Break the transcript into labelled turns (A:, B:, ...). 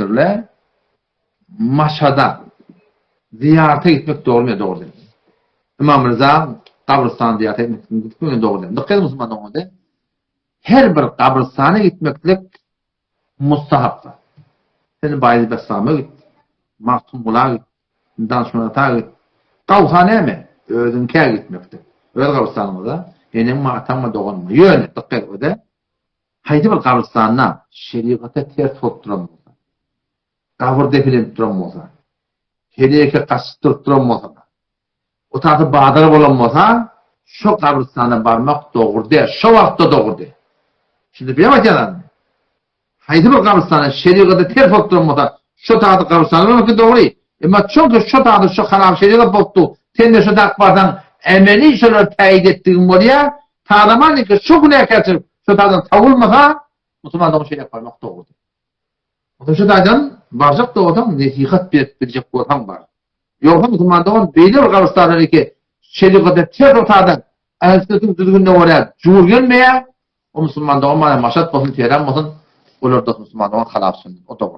A: Elhamdülillah Maşada zyýarata gitmek dogrumy ýa dogry däl? Ymam Rza gabrystana zyýarata gitmek ýa dogry däl? Dykgat ediň musulman doganlar. Her bir gabrystana gitmeklik mustahapdyr. Sen Baýezid Bessama git, Magtymgula git, Danyşman ata git. Gawsa näme? Özüňkä gitmekdir. Öz gabrystanyňyza, eneňmi, ataňmy, doganyňmy. Ýöne, dykgat ediň, haýsy bir gabrystanda şerigata ters bolup duran bolsa, gabyr depelenip duran bolsa, heleýke gaçyp durup duran bolsa, otasy bazar bolan bolsa, şo gabrystana barmak dogry däl, şo wagtda dogry däl. Şimdi bilýän aýdýan zadymy? Haýsy bir gabrystana şerigata ters bolup duran bolsa, şo taýda gabrystana barmak dogry. Emma çünki şo taýda şo haram şerigat bolupdy, sen-de şo taýda barsaň, emeli şolary täýit etdigiň bolýar. Talaman ki şo günäkärçilik şo taýdan sowulmasa, musulman dogan şeýle barmak dogry. Onda şu taýdan barjak bolsaň, nesihat berip biljek bolsaň bar. Ýogsa musulman dogan beýle bir gabrystana ki şerigata ters o taýdan ähli düzgünine görä jur gelmeýär. O musulman dogan mana Maşat bolsun, Teheran bolsun, olar da musulman dogan halap sünnet. O dogry.